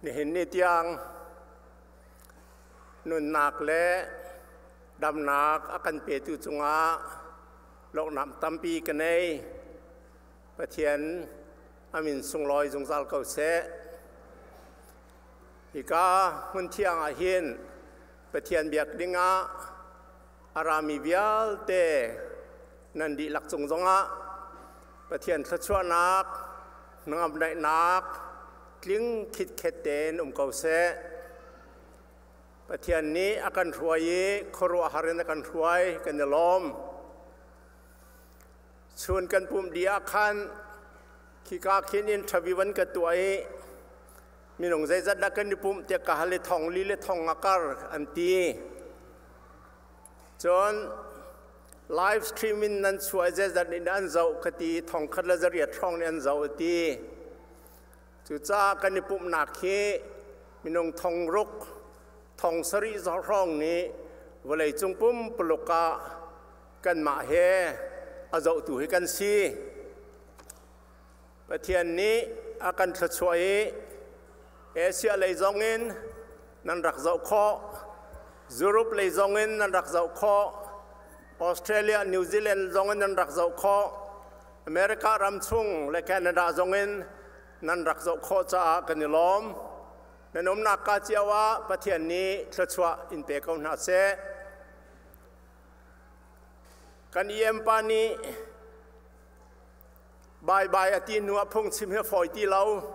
Nihin ni tiang nunnak le damnak a kan petu cungah lawmhnak tampi ka nei. Pathian a min sunglawi zungzal ko seh. Hika hmun thiang ah hin Pathian biak dingah a rami vialte nan dihlak cung zongah Pathian thluachuahnak, hnangamdaihnak tling khitkhet tein um ko seh. Pathian nih a kan hruai i khuaruahhar in a kan hruai, kan i lawm. Chun kan pumh dih ah khan khika khin in ṭhavi van ka tuah i minung zeizat dah kan i pumh tiah ka hal i thong li le thong nga kar an ti. Cun live stream in nan chuah zeizat in an zoh ka ti, thongkhat le zariat hrawng nih an zoh a ti. Cucaah kan i pumhnak hi minung 600, 7,000 hrawng nih vawleicung pumpuluk ah kanmah he a zohtu hi kan si. Pathian nih a kan thluachuah i Asia lei zong in nan rak zoh khawh, Europe lei zong in nan rak zoh khawh, Australia, New Zealand zong in nan rak zoh khawh, America ram chung le Canada zong in nan rak zoh khawh caah kan i lawm. Nan umnak ka cio ah Pathian nih thluachuah in pe ko hna seh. Kan EM pa nih Bye bye a ti hnu ah phungchim hi a fawi ti lo.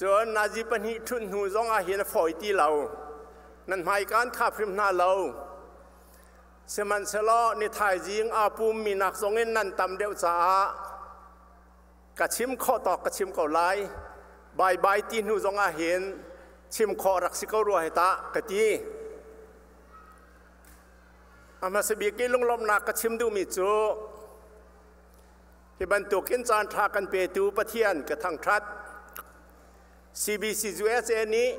Cun nazi pahnih ṭhut hnu zong ah hin a fawi ti lo. Nan hmaikaan khap hrim hna lo. Sihmanhsehlaw ni thaizing aa pummi nak zong in nan tam deuh caah ka chim khawh tawk ka chim ko lai. Bye bye ti hnu zong ah hin chim khawh rak si ko rua hi tah ka ti. A hmasa bik i lunglawmhnak ka chim duhmi cu hi bantukin caanṭha kan petu Pathian ka thangṭhat. CBC USA nih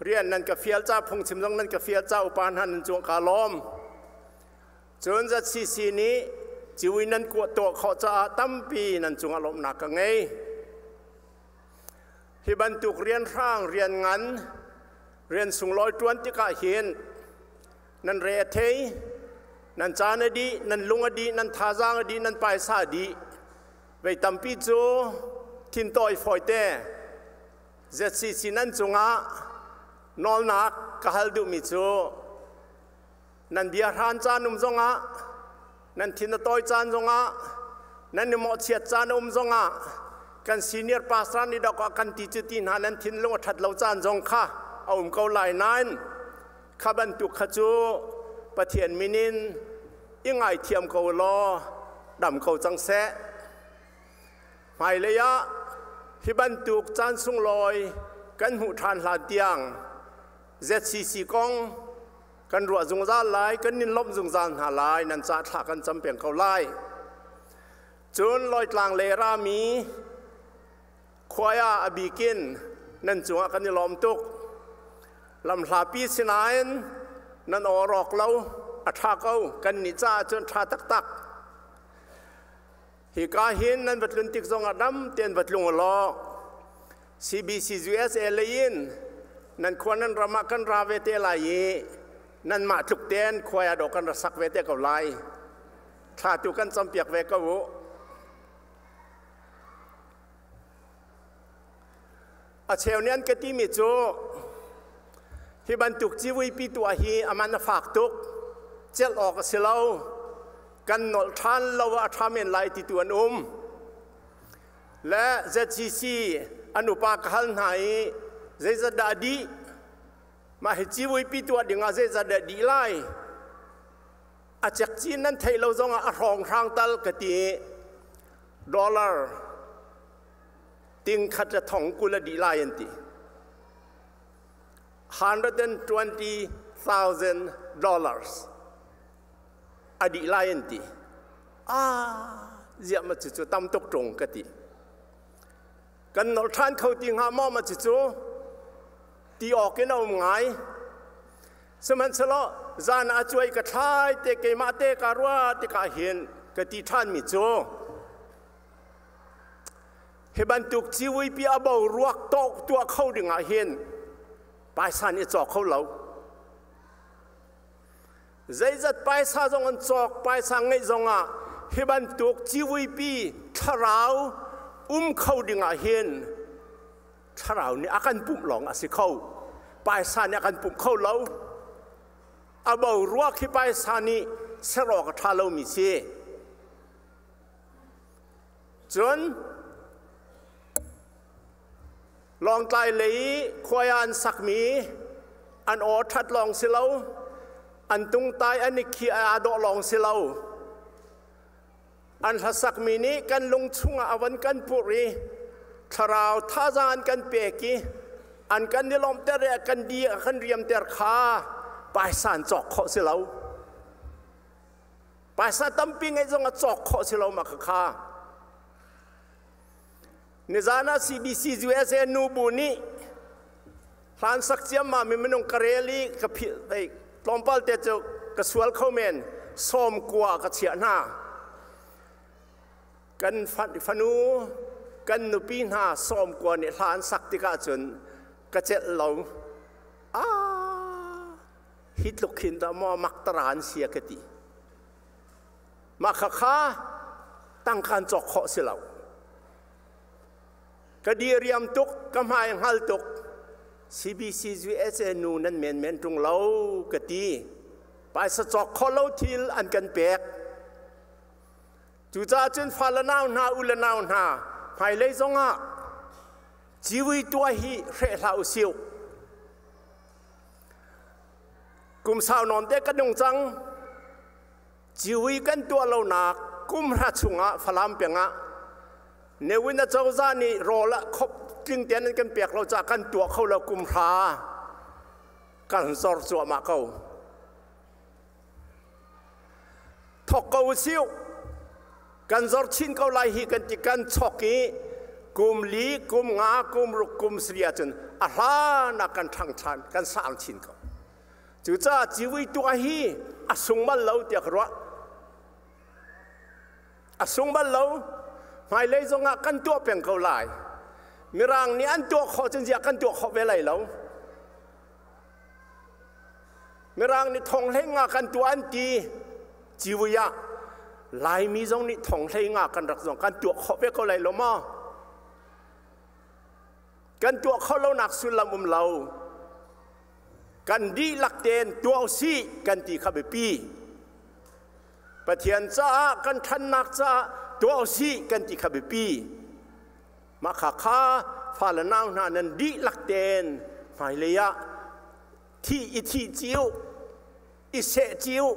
rian nan ka fial ca phungchim zong nan ka fial ca upa hna nan cung kaa lawm. Cun ZCC nih ciwi nan kuah tuah khawh caah tampi nan cungah lawmhnak ka ngei. Hi bantuk rian hrang rian ngan rian sunglawi ṭuan tikah hin nan re a thei, nan caan a dih, nan lung a dih, nan thazaang a dih, nan paisa a dih. Vei tampi cu thintawi fawite ZCC nan cungah nawlnak ka hal duhmi cu nan bia hran caan um zongah nan thin a tawi caan zongah nan i mawhchiat caan a um zongah kan senior pastor nih dok ah kan ti cu ti hna nan thinlung a ṭhat lo caan zong kha a um ko lai nain kha bantuk kha cu Pathian min in i ngaithiam ko law dam ko cang seh. Hmailei ah hi bantuk caan sunglawi kan hmuh ṭhan hlan tiang ZCC kong kan ruah zungzal lai, kan nin lawmh zungzal hna lai, nan ca thla kan cam peng ko lai. Cun Lawitlang le rami khuai ah a bikin nan cungah kan i lawm tuk. Lamhlapi sinain nan aw rawk lo, a ṭha ko, kan nih caah cun ṭha taktak. Hika hin nan va tlun tik zongah dam tein va tlung law CBC USA lei in nan khua nan ram ah kan ra ve te lai i nanmah tluk tein khuai ah dawh kan ra sak ve te ko lai. Thla tu kan campiak ve ko u. A cheu nih an ka timi cu hi bantuk civuipi tuah hi a man a fak tuk, celh awk a si lo, kan nolh ṭhan lo ah a ṭha men lai ti tu an um. Le ZCC an upa ka hal hna i zeizat dah a dih? Mah hi civuipi tuah ding ah zeizat dah dih lai? A cekcin nan theih lo zongah a hrawnghrang tal ka ti i dollar ting khat le thong kul a dih lai an ti. $120,000 a dih lai an ti. Ah, ziah ma cucu tam tuk ṭung ka ti. Kan nolh ṭhan kho ti hnga maw ma cucu ti awk in a um ngai. Sihmanhsehlaw zan ah cuai ka thlai te keimah te ka ruah tikah hin ka ti ṭhanmi cu. Hi bantuk civuipi a boruak tawk tuah kho ding ah hin paisa nih cawk kho lo. Zeizat paisa zong an cawk, paisa ngeih zong ah hi bantuk civuipi thlarau um kho ding ah hin thlarau nih a kan pumh lawng a si kho. Paisa nih a kan pumh kho lo. A boruak hi paisa nih ser awk a ṭha lomi si. Cun Lawngtlai lei khuai ah an sakmi an aw ṭhat lawng si lo, an tungtai an i khi aa dawh lawng si lo. An hlasakmi nih kan lung chungah a van kan purh i thlarau thazaang an kan pek i an kan i lawmhter i a kan di a kan riamter kha paisa an cawk khawh si lo. Paisa tampi ngeih zong a cawk khawh si lo ma kha. Nizan ah CBC USA nubu nih hlan sak ciammam mi minung ka rel i ka philh tlawmpal te cu ka sual kho men 90 ka chiah hna. Kan fanu kan nupi hna 90 nih hla an sak tikah cun ka celh lo. Ah hi tluk hin dah maw maktara an si a ka ti. Mah khakha tangka an cawk khawh si lo. Ka diriam tuk, ka hmai hngal tuk. CBCUSA nu nan menmen ṭung lo ka ti. Paisa cawk khawh lo thil an kan pek. Cucaah cun fa le nau hna, u le nau hna, hmailei zongah ciwi tuah hi hreh hlah usih. Kum sau nawn te kan nung cang. Ciwi kan tuah lonak kum hra chungah Falam peng ah Ne Win acozah nih rawl ah khop tling tein an kan pek lo caah kan tuah kho lo kum hra kan zor cuahmah ko. Thok ko usih kan zor chin ko lai hi kan ti kan chok i kum li kum nga kum ruk kum sari ahcun a hlan ah kan ṭhang ṭhan kan sang chin ko. Cucaah civui tuah hi a sung bal lo tiah ka ruah. A sung bal lo. Hmailei zongah kan tuah peng ko lai. Mirang nih an tuah khawh cun ziah kan tuah khawh ve lai lo. Mirang nih thong hlei nga kan tuah an ti. Civui ah Laimi zong nih thong hlei nga kan rak zong kan tuah khawh ve ko lai lo maw? Kan tuah khawh lonak sullam um lo. Kan dihlak tein tuah usih kan ti kha biapi. Pathian caah kan ṭhannak caah tuah usih kan ti kha biapi. Mah kha kha fale nau hna nan dihlak tein hmailei ah thi i thi cio, i seh cio,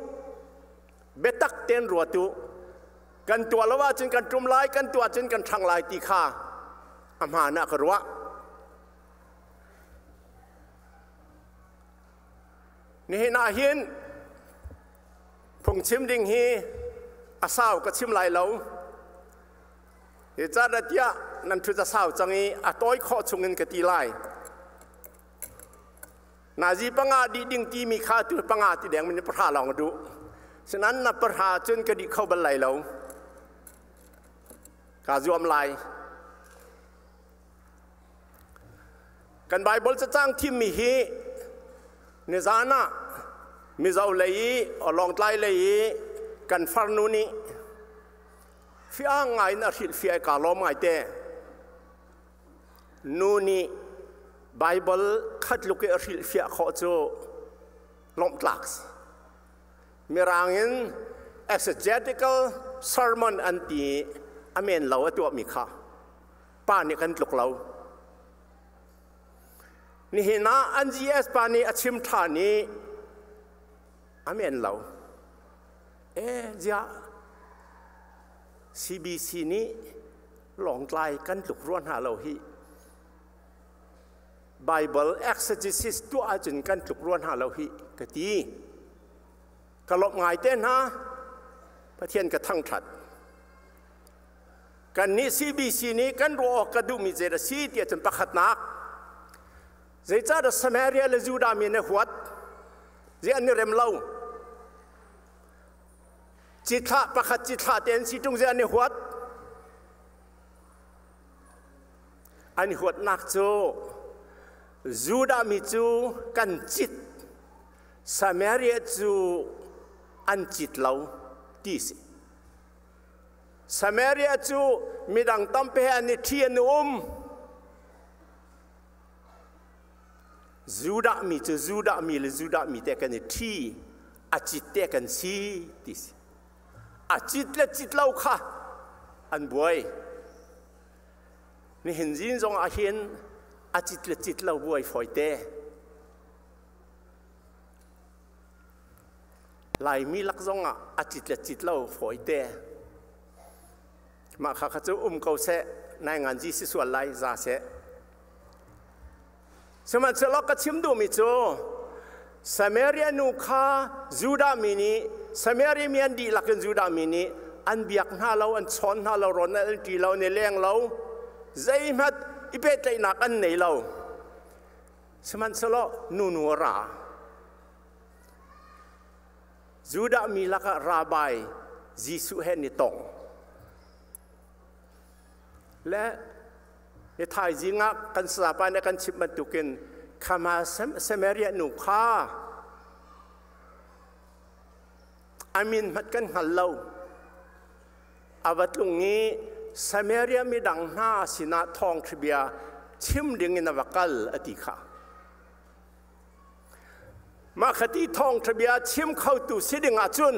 biatak tein ruat u. Kan tuah lo ahcun kan ṭum lai, kan tuah ahcun kan ṭhang lai ti kha a hmaan ah ka ruah. Nihin ah hin phungchim ding hi a sau ka chim lai lo. Hi caan nan ṭhut a sau cang i a tawi khawh chungin ka ti lai. Nazi panga dih ding timi kha tu panga ti deng min pahra lawng a duh. Sinan na pahra cun ka dih kho bal lai lo. Ka zuam lai. Kan Baibal cacang thimmi hi nizan ah Mizo lei i Lawngtlai lei i kan farnu nih fiang ngai in a hrilhfiah i kaa lawm ngaite. Nu nih Baibal khat luk i a hrilhfiah khawh cu lawmhtlak si. Mirang in exegetical sermon an ti i a men lo a tuahmi kha pa nih kan tluk lo. Nihin ah an GS pa nih a chim ṭhan i a men lo. E ziah CBC nih Lawngtlai kan tluk rua hna lo hi. Bible exegesis tuah ahcun kan tluk rua hna lo hi ka ti. Ka lawmh ngai te hna. Pathian ka thangṭhat. Kannih CBC nih kan ruah awk ka duhmi zei a si tiah cun pakhatnak zeicahdah Samaria le Judah mi nih huat zei an i rem lo cithlah pakhat cithlah te an si ṭung zei an i huat. An huatnak cu Judah mi cu kan cit, Samaria cu an cit lo ti si. Samaria cu midang tampi he an i ṭhi an um. Judah mi cu Judah mi le Judah mi te kan i ṭhi, a cit te kan si ti si. A cit le cit lo kha an buai. Nihin zin zong ah hin a cit le cit lo buai fawite. Laimi lak zong ah a cit le cit lo fawite. Mah kha kha cu um ko seh, nai ngan ji si sual lai za seh. Sihmanhsehlaw ka chim duhmi cu Samaria nu kha Judah mi nih Samaria mi an dihlak in Judah mi nih an biak hna lo, an chawn hna lo, rawn an ṭi lo, an i leng lo, zeihmanh i pehtlaihnak an nei lo. Sihmanhsehlaw nunu a ra. Judah mi lakah rabbi Jesuh he an i tong. Le ni thaizing ah kan sapa nih kan chimh bantukin khama Samaria nu kha a min hmat kan hngal lo. A va tlung i Samaria midang hna sinah thawngṭha bia chim ding in a va kal a ti kha. Mah khati thawngṭha bia chim khotu si ding ahcun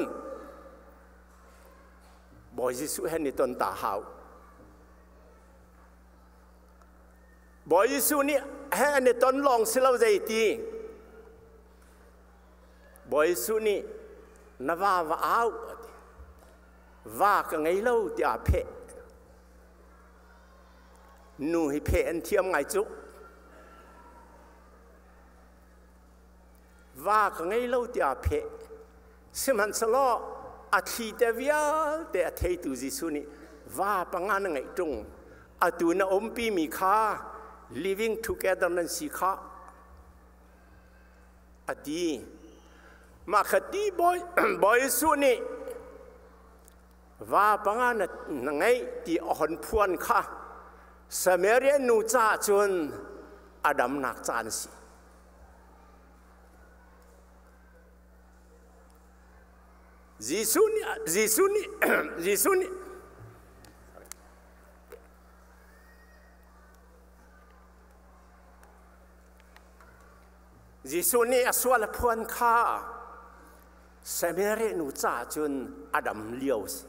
Bawi Jesuh he ni ton ta hau. Bawi Jesuh nih he an i ton lawng si lo zei ti. Bawi Jesuh nih na va va au ati. Va ka ngei lo tiah pheh. Nu hi pheh an thiam ngai cu. Va ka ngei lo tiah pheh. Sihmanhsehlaw a thli te vialte a theitu Jesuh nih va panga na ngeih ṭung. Atu na umpi mi kha living together nan si kha a ti. Mah kha ti Bawi Jesuh nih va panga na ngeih ti a hon phuan kha Samaria nu caah cun a damnak caan a si. Jesuh nih Jesuh nih Jesuh nih Jesuh nih a sual a phuan kha Samaria nu caah cun a dam lio a si.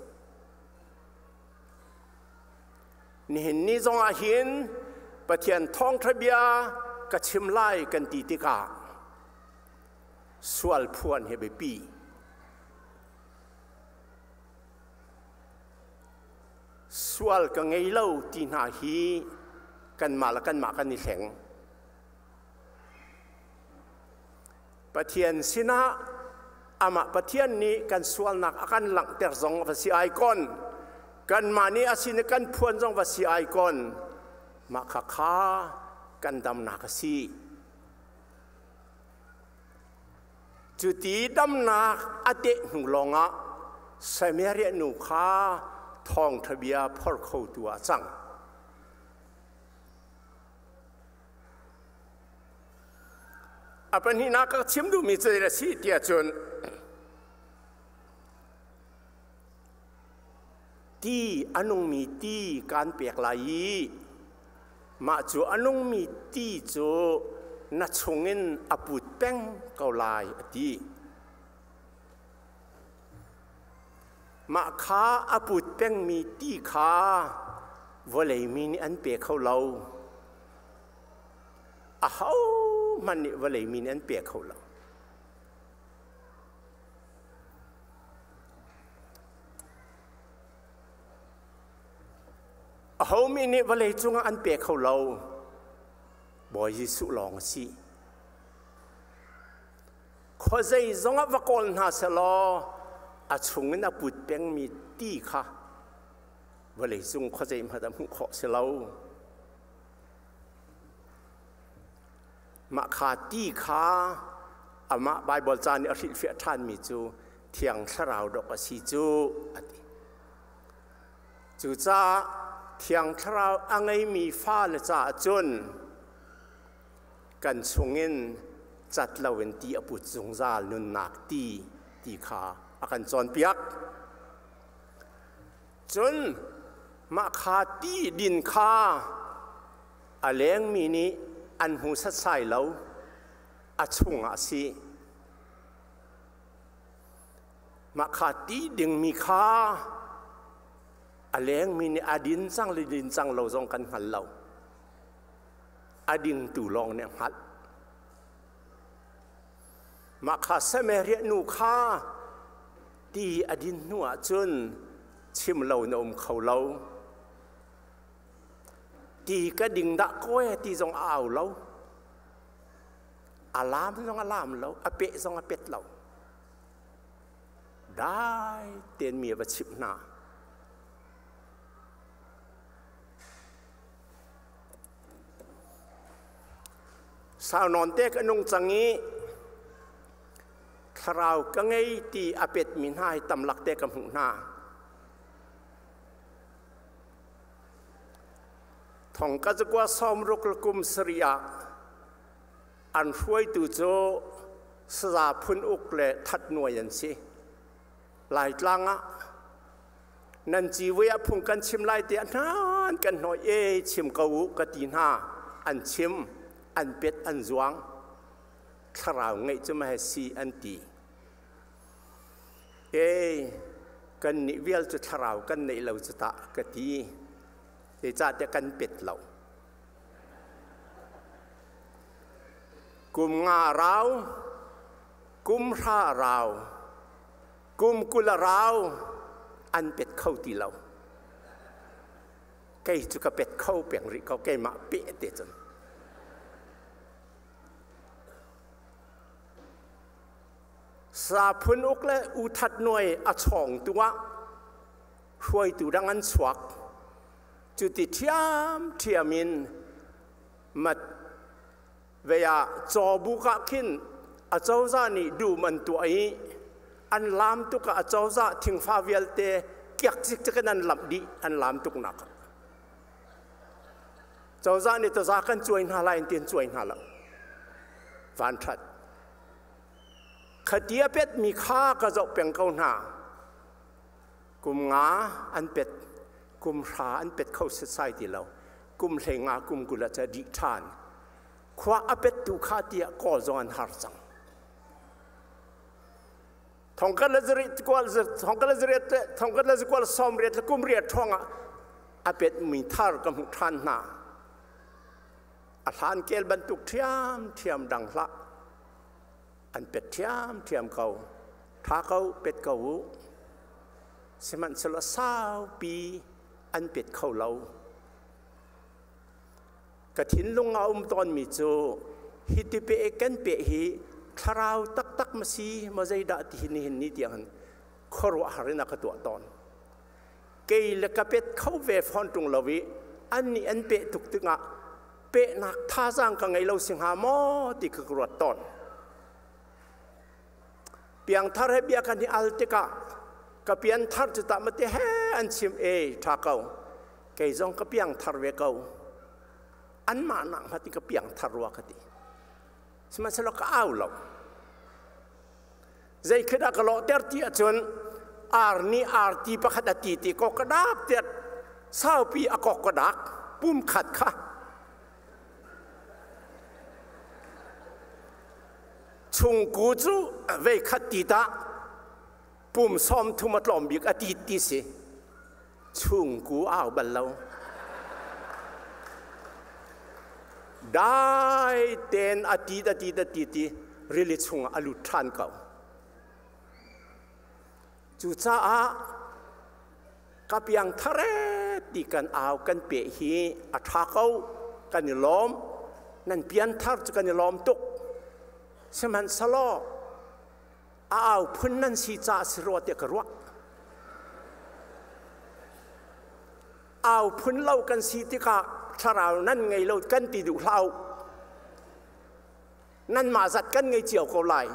Nihin ni zongah hin Pathian thawngṭha bia ka chim lai kan ti tikah sual phuan hi biapi. Sual ka ngei lo ti hna hi kanmah le kanmah kan i hleng. Pathian sinah amah Pathian nih kan sualnak a kan langhter zong va si ai kon, kanmah nih a sin i kan phuan zong va si ai kon, mah kha kha kan damnak a si. Cuti damnak a teh hnu lawngah Samaria nu kha thawngṭha bia phor khotu ah a cang. A pahnihnak ka chim duhmi cu zei a si tiah cun ti a nungmi ti kaan pek lai i mah cu a nungmi ti cu na chungin a put peng ko lai a ti. Mah kha a put pengmi ti kha vawlei mi nih an pe kho lo. Ahohmanh nih vawlei mi nih an pe kho lo. Aho mi nih vawlei cungah an pe kho lo. Bawi Jesuh lawng a si. Khuazei zongah va kawl hna selaw a chungin a put pengmi ti kha vawlei cung khuazei hmanh ah hmuh khawh si lo. Mah kha ti kha amah Baibal ca nih a hrilhfiah ṭhanmi cu Thiang Thlarau dawk a si cu a ti. Cucaah Thiang Thlarau a ngeimi fale caah cun kan chungin cat loin ti a put zungzal nunnak ti ti kha a kan cawnpiak. Cun mah kha ti din kha a lengmi nih an hmu setsai lo, a chungah a si. Mah kha ti dingmi kha a lengmi nih a din cang le din cang lo zong kan hngal lo. A dingtu lawng nih a hngalh. Mah kha Samaria nu kha ti a din hnu ah cun chim lo na um kho lo. Ti ka ding dah kaw ti zong a au lo. A lam zong a lam lo, a peh zong a pet lo. Dai tein mi a va chimh hna. Sau nawn te ka nung cang i thlarau ka ngei ti a petmi hna hi tamlak te ka hmuh hna. Thong ka zakua sawmruk le kum sarih ah an hruaitu cu saza phun uk le that nuai an si. Laitlang ah nan ciwei ah phung kan chim lai tiah hnan kan hnawih e chim ko u ka ti hna an chim an pet an zuang thlarau ngeih cu ma si an ti e kan nih vial cu thlarau kan neih lo cu tah ka ti zeicahtiah kan pet lo kum nga rau kum hra rau Kum 20 a rau an pet kho ti lo. Kei cu ka pet kho peng rih ko keimah peh te cun. Sa phun uk le u that nuai a chawng tu ah hruaitu dang an chuak. Cu ti ṭhiam ṭhiam in mat Vei ah cawbuk ah khin acozah nih dum an tuah i an laam tuk ah acozah thingfa vialte kiak cikcek in an lamh dih an laam tuknak ah. Cozah nih taza kan cuai hna lai in ti an cuai hna lo. Van ṭhat. Khati a petmi kha ka zoh peng ko hna. Kum nga an pet, kum hra an pet kho setsai ti lo. Kum 15 kum 20 ah ca dih ṭhan. Khua a pettu kha tiah kawl zong an har cang. Thongkat le zariat kual thongkat le zariat le thongkat le zakual sawmriat le kum riat ṭhawng ah a petmi thar ka hmuh ṭhan hna. A hlan kel bantuk ṭhiamṭhiam dang hlah. An pet ṭhiamṭhiam ko. Ṭha ko, pet ko u. Sihmanhsehlaw saupi an pet kho lo. Ka thinlung a um tawnmi cu hi ti pe kan pe hi thlarau taktak ma si maw zeidah ti hi nihin ni tiang hin khuaruahhar in a ka tuah tawn. Kei le ka pet kho ve fawn ṭung lo i annih an peh tuk tikah pehnak thazaang ka ngei lo si hnga maw ti ka ruat tawn. Piangthar he bia kan i al tikah ka pianthar cu tah mate he an chim e ṭha ko. Kei zong ka piangthar ve ko. Anmah nak hmanh ka piangthar rua ka ti. Sihmanhsehlaw ka au lo. Zei khi dah ka lawhter ti ahcun ar nih arti pakhat a ti ti kok ka dak tiah saupi a kok ka dak pum khat kha Chungku cu vei khat ti tah pum 30 a tlawm bik a ti ti si. Chungku au bal lo. Dai ten a ti a ti a ti ti rili chungah a lut ṭhan ko. Cucaah ka piang thar e ti kan au kan pe hi a ṭha ko kan i lawm nan pian thar cu kan i lawm tuk sihmanhsehlaw a au phun nan si caah si rua tiah ka ruah au phun lo kan si tikah thlarau nan ngei lo kan ti duh hlah u nanmah zat kan ngei cio ko lai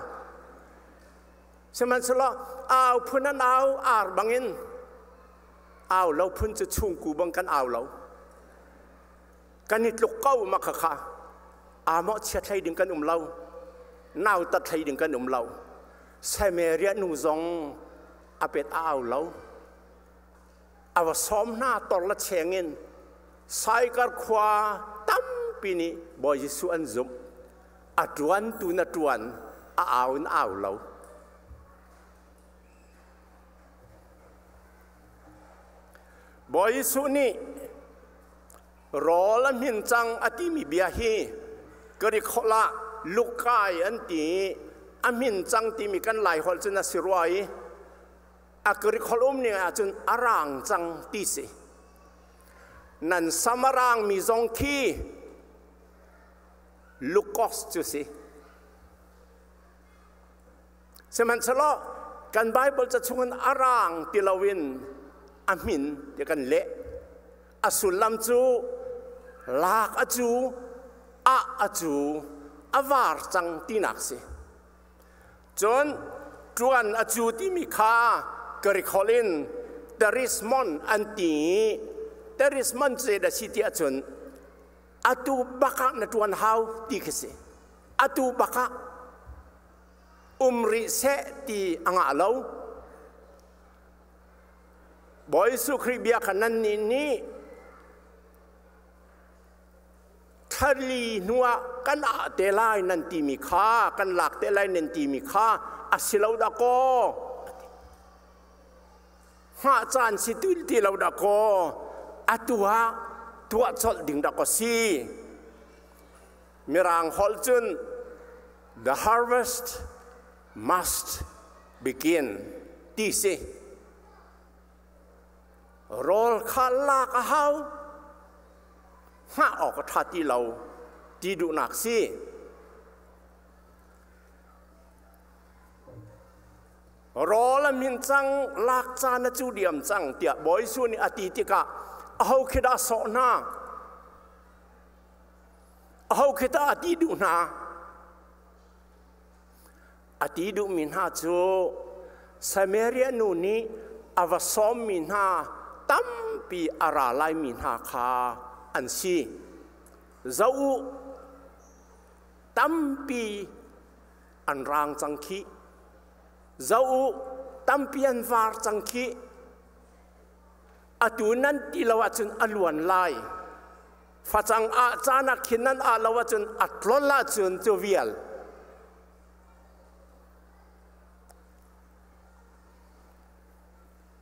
Sihmanhsehlaw au phun an au ar bangin. Au lo phun cu chungku bang kan au lo. Kan i tluk ko ma kha kha. Aa mawh chia thlei ding kan um lo. Nau tat thlei ding kan um lo. Samaria nu zong a pet a au lo. A va sawm hna tor la cheng in Saikar khua tampi nih Bawi Jesuh an zumh. A ṭuan tu na ṭuan, a au in au lo. Bawi Jesuh nih rawl a hmin cang a timi bia hi Greek holh ah lukai an ti i a hmin cang timi kan Lai holh cun a si rua i a Greek holh um ning ahcun a rang cang ti si. Nan sam a rangmi zong khi lukos cu si. Sihmanhsehlaw kan Bible ca chungin a rang ti loin a hmin ti kan leh. A sullam cu lak a cu, ah a cu, a var cang tinak si. Cun ṭuan a cu timi kha Greek holh in terismon an ti i terismon cu zeidah si ti ahcun atu bak ah na ṭuan hau ti khi si. Atu bak ah um rih seh ti a ngah lo. Bawi Jesuh Khrih bia kha nannih nih thali hnuah kan ah te lai nan timi kha kan lak te lai nan timi kha a si lo dah kaw hngah caan si tu ti lo dah kaw atu ah tuah colh ding dah kaw si. Mirang holh cun the harvest must begin ti si. Rawl kha lak a hau, hngah awk a ṭha ti lo ti duhnak si. Rawl a min cang, lak caan a cu diam cang tiah Bawi Jesuh nih a ti tikah aho khi dah sawh hna? Aho khi dah a ti duh hna? A ti duhmi hna cu Samaria nu nih a va sawmmi hna tampi a ra laimi hna kha an si. Zoh u, tampi an rang cang khih. Zoh u, tampi an var cang khih. Atu nan ti lo ahcun a luan lai. Facang ah caan ah khin nan ah lo ahcun a tlol ahcun cu vial.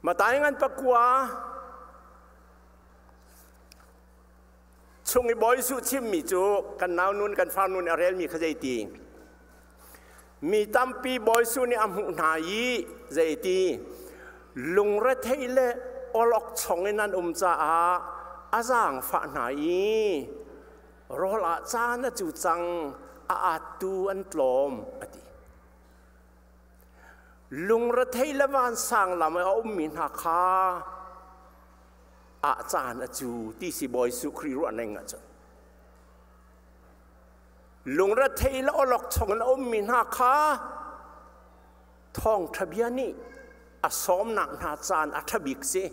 Matai ngan pakua chung i Bawi Jesuh chimmi cu kan nau nun kan far nun a relmi kha zeiti mi tampi Bawi Jesuh nih a hmuh hna i zeiti lungrethei le awlokchong in an um caah a zaangfah hna i rawl ah caan a cu cang a attu an tlawm a ti. Lungrethei le vansang lam i a ummi hna kha ah caan a cu ti si Bawi Jesuh Khrih ruahning ahcun. Lungrethei le awlokchong in a ummi hna kha thawngṭha bia nih a sawmnak hna caan a ṭha bik si.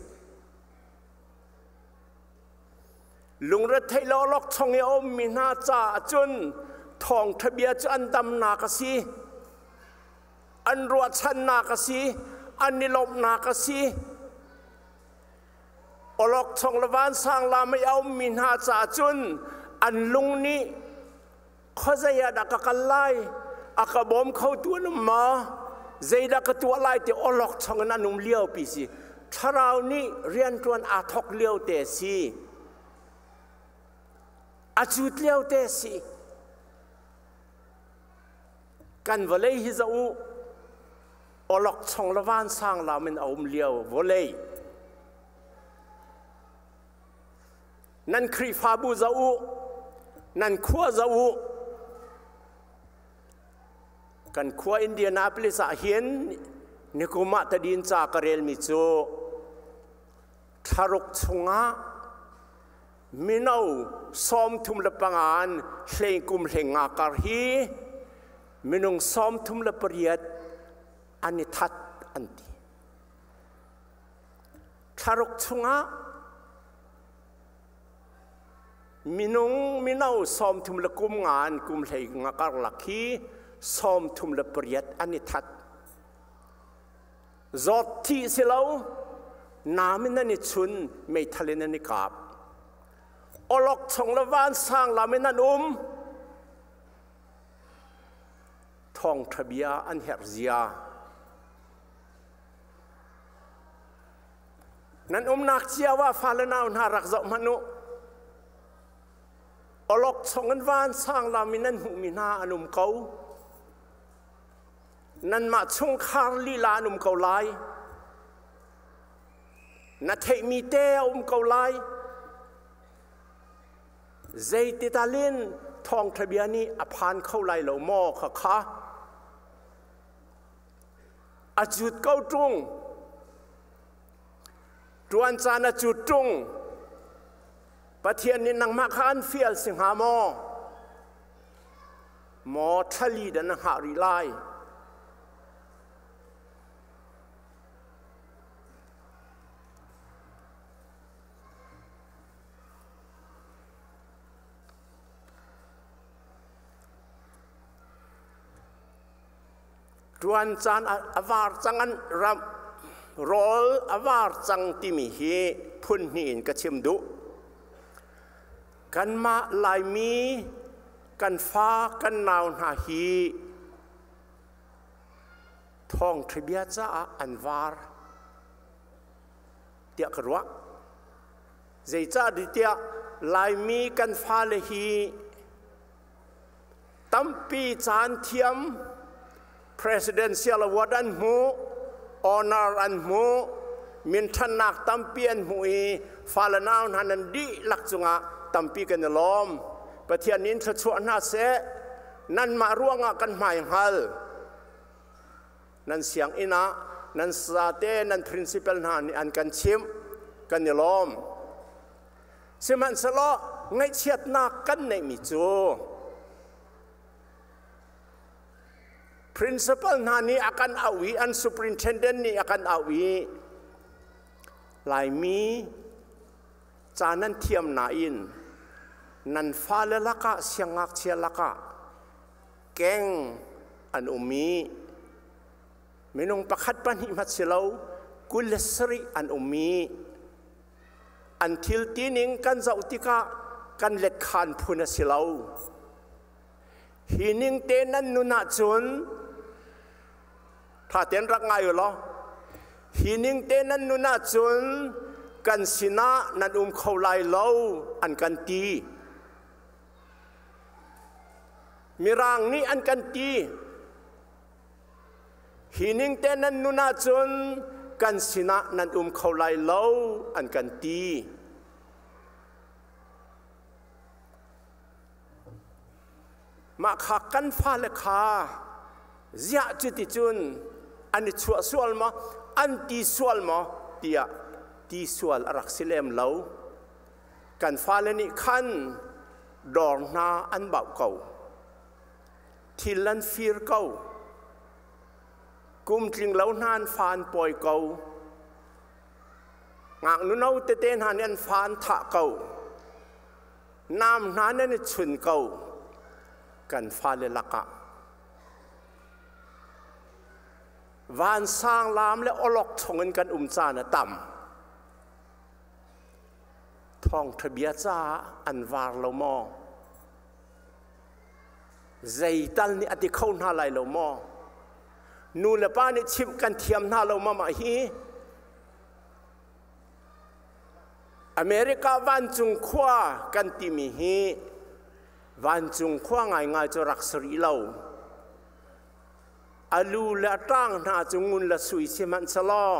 Lungrethei le awlokchong i a ummi hna caah cun thawngṭha bia cu an damnak a si, an ruahchannak a si, an i lawmhnak a si. Awlokchong le vansang lam i a ummi hna caah cun an lung nih khuazei ah dah ka kal lai, a ka bawm khotu an um maw, zeidah ka tuah lai ti awlokchong in an um liopi si. Thlarau nih rianṭuan aa thawk lio te si. A cut lio te si. Kan vawlei hi zoh u, awlokchong le vansang lam in a um lio vawlei. Nan Khrihfabu zoh u, nan khua zoh u. Kan khua Indianapolis ah hin nikum ah tadin ca ka relmi cu thlaruk chungah mino 35 an hlei kum hlei nga kar hi minung 38 an i that an ti. Thlaruk chungah minung mino 30 le kum nga an kum hlei nga karlak hi 38 an i that. Zawt thi si lo, nam in an i chun, meithal in an i kap. Olok chung le vansang lam in an um. Thawngṭha bia an herh zia. Nan umnak cio ah fale nau hna rak zoh hmanh u. Olok chung in vansang lam in an hmuhmi hna an um ko. Nanmah chungkhar lila an um ko lai. Na theihmi te a um ko lai. Zeititalin thawngṭha bia nih a phan kho lai lo maw kha kha. A cut ko ṭung. Ṭuan caan a cut ṭung. Pathian nih nangmah kha an fial si hnga maw? Maw thlali dah na hngah rih lai? Ṭuan caan a var cang an ram rawl a var cang timi hi phun hnih in ka chim duh. Kanmah Laimi kan fa kan nau hna hi thawngṭha bia caah an var tiah ka ruah. Zeicah tiah Laimi kan fale hi Tampi caan thiam presidential award an hmu, honor an hmu, minthannak tampi an hmu i fale nau hna nan dihlak cungah tampi kan i lawm. Pathian nih in thluachuah hna seh. Nanmah ruangah kan hmai hngal. Nan sianginn ah nan sate nan principal hna nih an kan chimh. Kan i lawm. Sihmanhsehlaw ngaihchiatnak kan neihmi cu principal hna nih a kan auh i an superintendent nih a kan auh i Laimi ca nan thiam nain nan fale lakah siangngakchia lakah keng an um i minung pakhat pahnih hmat si lo 27 an um i An thil tining kan zoh tikah kan letkhan phun a si lo. Hi ning te nan nun ahcun tha tein rak ngai u law hi ning te nan nun ahcun kan sinah nan um kho lai lo an kan ti. Mirang nih an kan ti. Hi ning te nan nun ahcun kan sinah nan um kho lai lo an kan ti. Mah kha kan fale kha ziah cuticun an i chuah sual maw an ti sual maw tiah ti sual a rak si lem lo. Kan fale nih khan dawr hna an bauh ko. Thil an fir ko. Kum tling lo hna an fa an pawi ko. Ngaknu no tete hna nih an fa an thah ko. Nam hna nan i chun ko. Kan fale lakah. Vansang lam le olok chungin kan um caan a tam. Thawngṭha bia caah an var lo maw? Zeital nih a ti kho hna lai lo maw? Nu le pa nih chimh kan thiam hna lo ma mah hi? America vancung khua kan timi hi vancung khua ngaingai cu rak si rih lo. A lu le a ṭang hna cu ngun le sui sihmanhsehlaw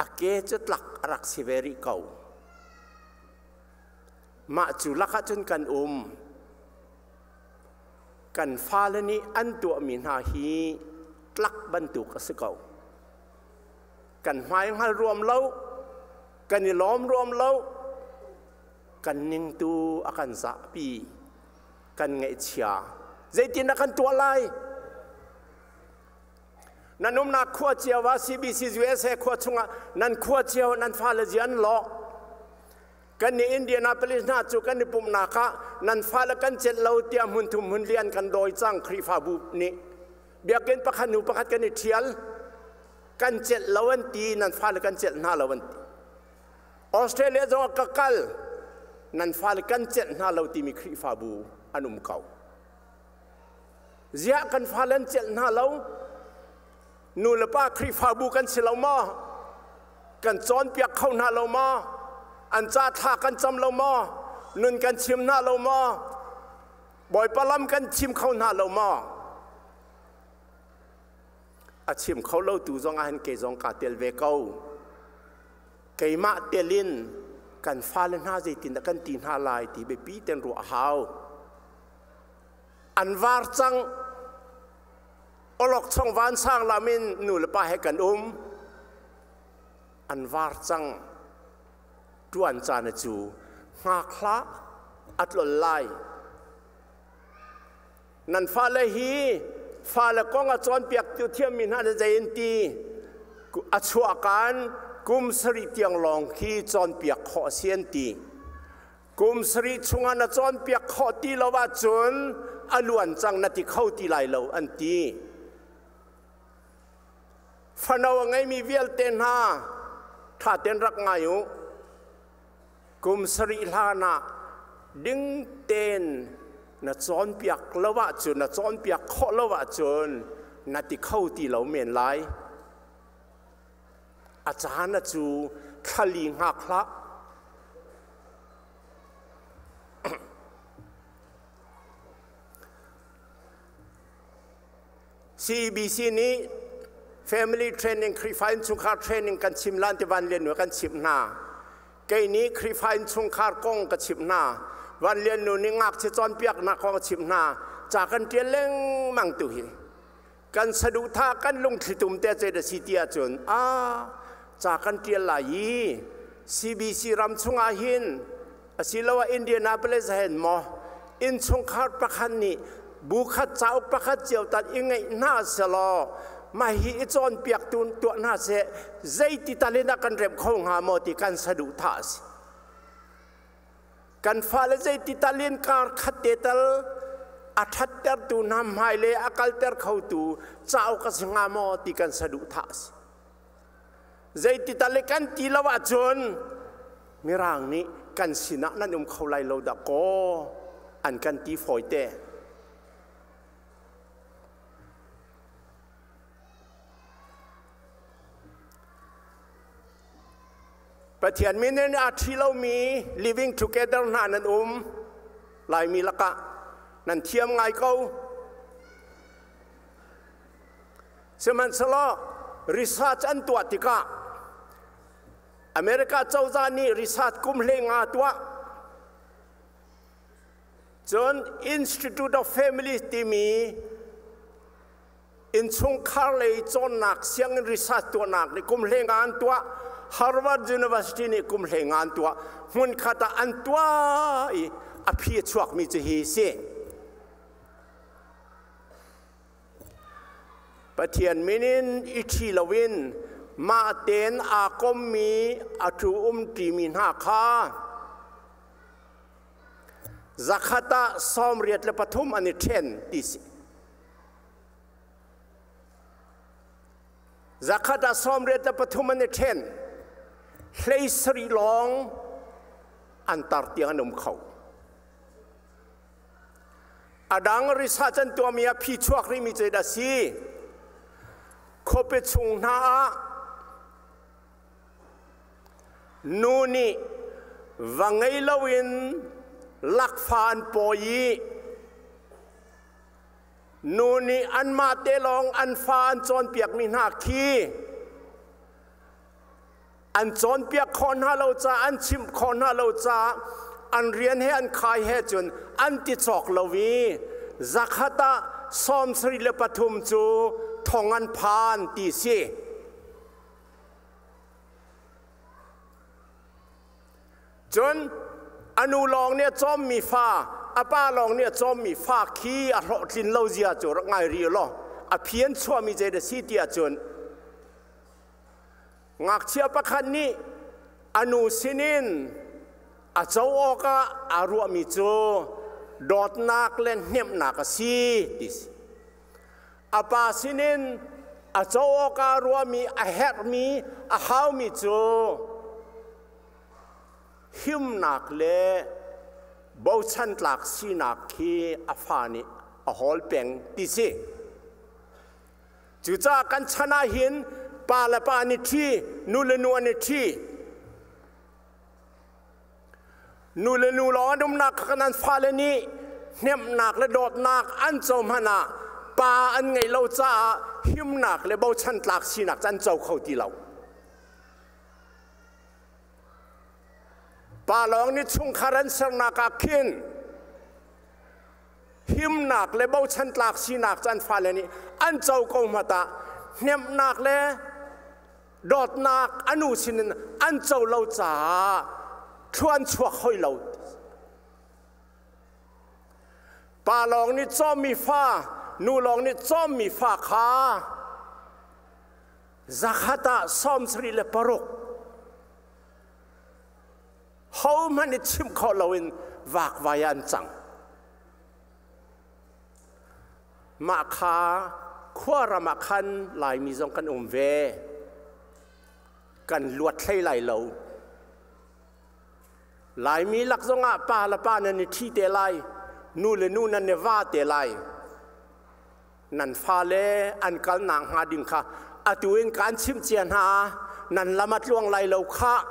a ke cu tlak a rak si ve rih ko. Mah cu lakah cun kan um. Kan fale nih an tuahmi hna hi tlak bantuk a si ko. Kan hmai hngal ruam lo, kan i lawm ruam lo, kan ning tu a kan zahpi, kan ngaihchia. Zeitin dah kan tuah lai? Nan umnak khua cio ah CBC USA khua chungah nan khua cio nan fale zia an lawh. Kan nih Indianapolis hna cu kan i pumhnak ah nan fale kan celh lo tiah hmun thum hmun li an kan dawi cang Khrihfabu nih. Biakinn pakhat hnu pakhat kan i ṭhial. Kan celh lo an ti, nan fale kan celh hna lo an ti. Australia zong ah ka kal, nan fale kan celh hna lo timi Khrihfabu an um ko. Ziah kan fale an celh hna lo? Nu le pa Khrihfabu kan si lo maw? Kan cawnpiak kho hna lo maw? An ca thla kan cam lo maw? Nun kan chim hna lo maw? Bawipa lam kan chim kho hna lo maw? A chim kho lo tu zong ah hin kei zong kaa tel ve ko. Keimah tel in kan fale hna zeitindah kan ti hna lai ti biapi ten ruah a hau. An var cang awlokchong vansang lam in nu le pa he kan um. An var cang ṭuan caan cu hngak hlah a tlol lai. Nan fale hi fale kong a cawnpiaktu thiammi hna nih zei an ti? A chuahkan kum sarih tiang lawng khi cawnpiak khawh a si an ti. Kum sarih chungah na cawnpiak khawh ti lo ahcun a luan cang na ti kho ti lai lo an ti. Fano a ngeimi vialte hna ṭha tein rak ngai u. Kum sarih hlan ah ding tein na cawnpiak lo ahcun, na cawnpiak khawh lo ahcun na ti kho ti lo men lai. A caan a cu thlali hngak hlah. CEBC nih family training Khrihfa innchungkhar training kan chim lan ti Van Lian Nu kan chimh hna. Kei nih Khrihfa innchungkhar kong ka chimh hna. Van Lian Nu nih ngakchia cawnpiaknak kong a chimh hna. Ca kan ṭial lengmang tu hi. Kan saduhthah kan lungthli tum te ce da si ti ahcun a ca kan ṭial lai i CBC ram chungah hin asiloah Indianapolis hen maw innchungkhar pakhat nih bu khat cauk pakhat cio tal i ngeih hna selaw mah hi i cawnpiak tu tuah hna seh zeiti tal in a kan remh kho hnga maw ti kan saduhthah a si. Kan fale zeiti tal in kar khat te tal a ṭhattertu hna hmai le a kalter khotu cauk a si hnga maw ti kan saduhthah a si. Zeiti tal i kan ti lo ahcun Mirang nih kan sinah nan um kho lai lo dah kaw an kan ti fawite. Pathian min in aa ṭhi lomi living together hna nan um Laimi lakah nan thiam ngai ko. Sihmanhsehlaw research an tuah tikah America cozah nih research kum hlei nga tuah. Cun Institute of Families timi innchungkhar lei cawnnak sianginn research tuahnak nih kum hlei nga an tuah. Harvard University nih kum hlei nga an tuah. Hmunkhat ah an tuah i a phi a chuakmi cu hi si. Pathian min in i ṭhi loin mah tein aa kommi a ṭhu umṭimi hna kha zakhat ah 83 an i ṭhen ti si. Zakhat ah 83 an i ṭhen. 17 lawng an tar tiang an um kho. A dang research an tuahmi ah phi chuak rihmi cu a si. Khuapi chung hna ah nu nih va ngei loin lakfa an pawi i nu nih anmah te lawng an fa an cawnpiakmi hna khi an cawnpiak khawh hna lo caah an chimh khawh hna lo caah an rian he an khai he cun an ti cawk lo i zakhat ah 73 cu thong an phan ti si. Cun a nu lawng nih a cawmmi fa, a pa lawng nih a cawmmi fa khi a hlawhtlin lo zia cu rak ngai rih law. A phi an chuahmi zei dah si ti ahcun ngakchia pakhat nih a nu sinin a co awkah aa ruahmi cu dawtnak le hnemhnak a si ti si. A pa sinin a co awkah ruahmi a herhmi a haumi cu himnak le bochan tlak sinak khi a fa nih a hawl peng ti si. Cucaah kan chan ah hin pa le pa an i ṭhi, nu le nu an i ṭhi. Nu le nu lawng an umnak kha kan an fale nih hnemhnak le dawtnak an co hmanh ah pa an ngeih lo caah himnak le bochan tlak sinak cu an co kho ti lo. Pa lawng nih chungkhar an sernak ah khin himnak le bochan tlak sinak cu an fale nih an co ko hmat ah hnemhnak le dawtnak a nu sinin an co lo caah thluan chuak hoi lo. Pa lawng nih cawmmi fa, nu lawng nih cawmmi fa kha zakhat ah 76 hohmanh i chimh khawh loin vakvai ah an cang. Mah kha khuaram ah khan Laimi zong kan um ve. Kan luat hlei lai lo. Laimi lak zongah pa le pa nan i ṭhi te lai, nu le nu nan i va te lai. Nan fale an kalnak hnga ding kha atu in kaan chimh cia hna, nan lam a tluang lai lo khah.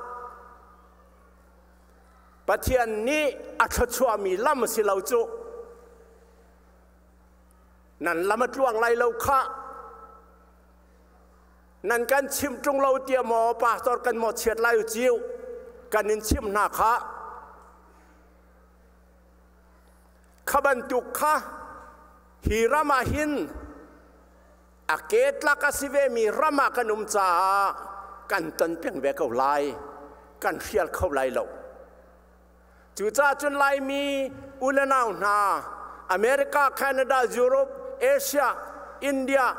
Pathian nih a thluachuahmi lam a si lo cu. Nan lam a tluang lai lo khah. Nan kan chimh ṭung lo tiah maw pastor kan mawhchiat lai u ciu kan in chimh hna khah. Kha bantuk kha hi ram ah hin a ke tlak a si vemi ram ah kan um caah kan ton peng ve ko lai, kan hrial kho lai lo. Cucaah cun Laimi u le nau hna, America, Canada, Europe, Asia, India,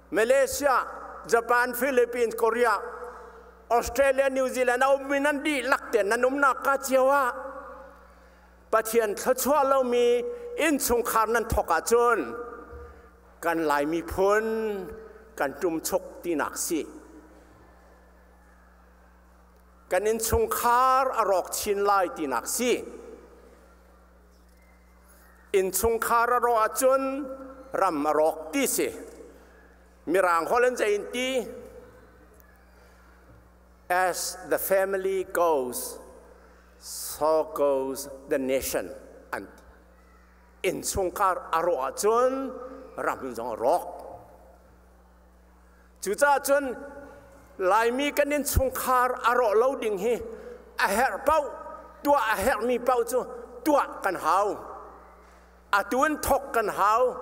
Malaysia, Japan, Philippines, Korea, Australia, New Zealand a ummi nan dihlak te nan umnak ka cio ah Pathian thluachuah lomi innchungkhar nan thawk ahcun kan Lai miphun kan ṭumchuk tinak si. Kan innchungkhar a rawk chin lai tinak si. Innchungkhar a rawh ahcun ram a rawk ti si. Mirang holh in zei in ti? As the family goes, so goes the nation an ti. Innchungkhar a rawh ahcun ram zong a rawk. Cucaah cun Laimi kan innchungkhar a rawh lo ding hi a herh paoh tuah a herhmi paoh cu tuah kan hau. Atu in thawk kan hau.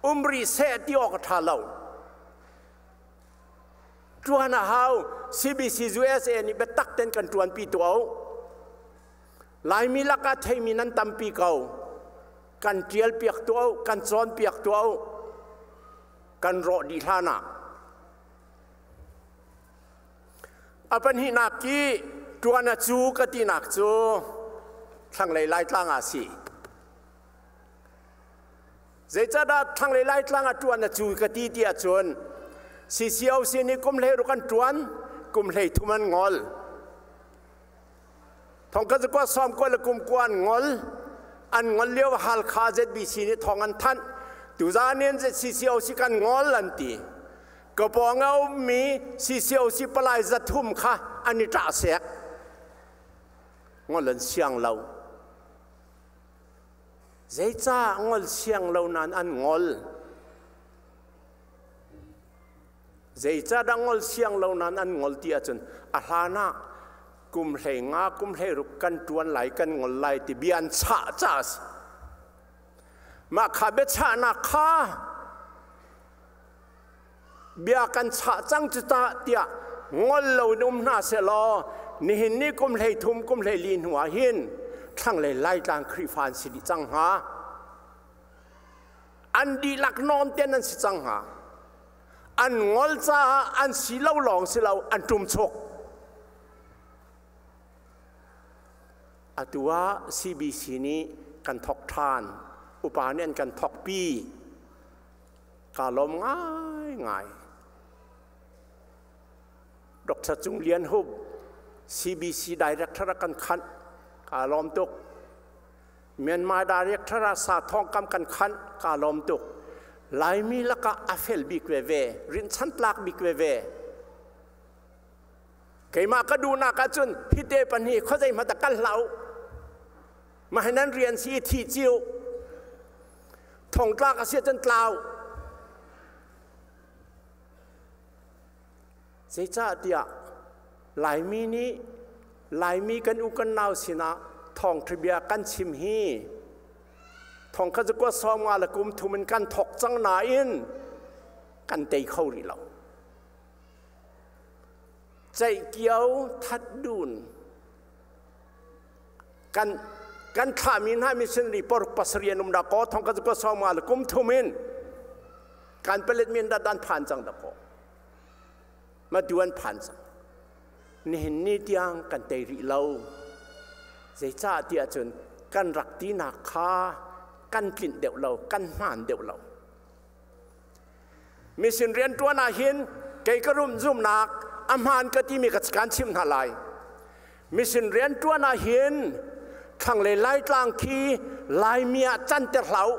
Um rih seh ti awk a ṭha lo. Ṭuan a hau. CBC USA nih biatak tein kan ṭuanpi tuah u. Laimi lakah theimi nan tampi ko. Kan ṭialpiak tuah u, kan cawnpiak tuah u. Kan rawh dih hlan ah. A pahnihnak i ṭuan a cu ka tinak cu thlanglei Laitlang ah a si. Zeicahdah thlanglei Laitlang ah ṭuan a cu ka ti ti ahcun CCOC nih kum 16 an ṭuan, kum 33 an ngol. Thong ka zakua sawm kua le kum kua an ngol. An ngol lio Halkha ZBC nih thong an thanh. Tuzan in CCOC kan ngol an ti. Ka pawng a ummi CCOC palai 300 kha an i ṭah sek. Ngol an siang lo. Zeicah ngol siang lo nain an ngol? Zeicahdah ngol siang lo nain an ngol ti ahcun a hlan ah kum 15 kum 16 kan ṭuan lai kan ngol lai ti bia an chah caah a si. Mah kha biachahnak kha bia kan chah cang cu ta tiah ngol lo in um hna sehlaw nihin ni kum 33 kum 14 hnu ah hin thlanglei Laitlang Khrihfa an si dih cang hnga. An dihlak nawn ten an si cang hnga. An ngol caah an si lo lawng si lo, an ṭum chuk. Atu ah CBC nih kan thok ṭhan. Upa nih an kan thokpi. Kaa lawm ngaingai. Dr. Cung Lian Hup, CBC Director a kan khanh. Kaa lawm tuk. Myanmar Director ah sa thawngkam kan khanh. Kaa lawm tuk. Laimi lakah a fel bik veve, rinhchan tlak bik veve. Keimah ka duhnak ahcun hite pahnih khuazei hmanh kal hlah u. Mah hi nan rian si i thi cio. Thongtlak a si ahcun tlau. Zeicahtiah Laimi nih Laimi kan u kan nau sinah thawngṭha bia kan chim hi thongkhat zakua 50 le kum thum in kan thawk cang nain kan tei kho rih lo. Ceihkio that dun kan kan thlahmi hna missionary poruk pasarih an um dah kaw thongkhat zakua 50 le kum thum in kan palet min dah dan phan cang dah kaw matu an phan cang. Nihin ni tiang kan tei rih lo. Zeicah tiah cun kan rak tinak kha kan tlinh deuh lo, kan hmaan deuh lo. Mission rianṭuan ah hin kei ka rum zumnak a hmaan ka timi ka kan chimh hna lai. Mission rianṭuan ah hin thlanglei Laitlang khi Laimi ah canter hlah u.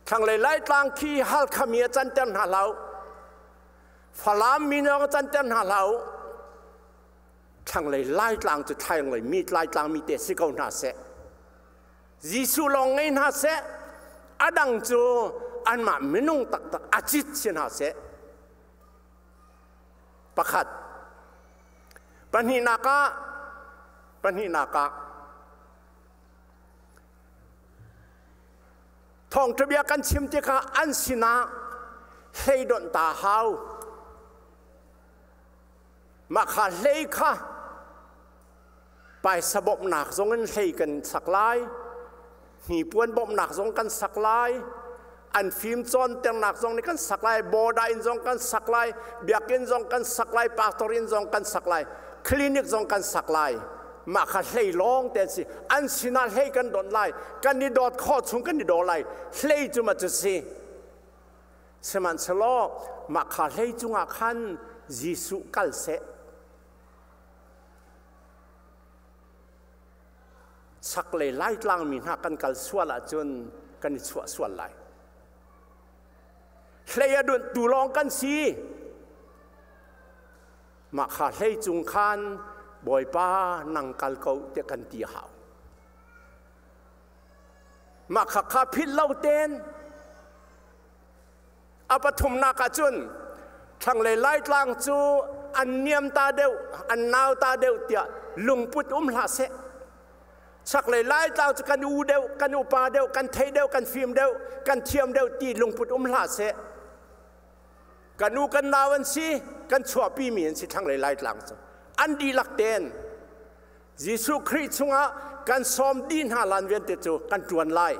Thlanglei Laitlang khi Halkha mi ah canter hna hlah u. Falam mi lawng canter hna hlah u. Thlanglei Laitlang cu thlanglei mi Laitlang mi te si ko hna seh. Jesuh lawng ngei hna seh. A dang cu anmah minung taktak a cit si hna seh. Pakhat. Pahnihnak ah pahnihnak ah Thawngṭha bia kan chim tikah an sinah hleidonh ta hau. Mah kha hlei kha paisa bawmhnak zong in hlei kan sak lai, hnipuan bawmhnak zong kan sak lai, an fim cawnternak zong nih kan sak lai, border in zong kan sak lai, biakinn zong kan sak lai, pastor inn zong kan sak lai, clinic zong kan sak lai. Mah kha hlei lawng te an si. An sinah hlei kan donh lai. Kan i dawt khawh chung kan i daw lai. Hlei cu ma cu si. Sihmanhsehlaw mah kha hlei cungah khan Jesuh kal seh. Chaklei Laitlang mi hna kan kal sual ahcun kan i chuah sual lai. Hlei a dunh tu lawng kan si. Mah kha hlei cung khan Bawipa nang kal ko tiah kan ti a hau. Mah kha kha philh lo ten a pathumnak ah cun thlanglei Laitlang cu an niam ta deuh, an nau ta deuh tiah lungput um hlah seh. Chaklei Laitlang cu kan u deuh, kan upa deuh, kan thei deuh, kan fim deuh, kan thiam deuh ti lungput um hlah seh. Kan u kan nau an si, kan chuahpi mi an si thlanglei Laitlang cu. An dihlak ten Jesuh Khrih chungah kan sawm dih hna lan vialte cu kan ṭuan lai.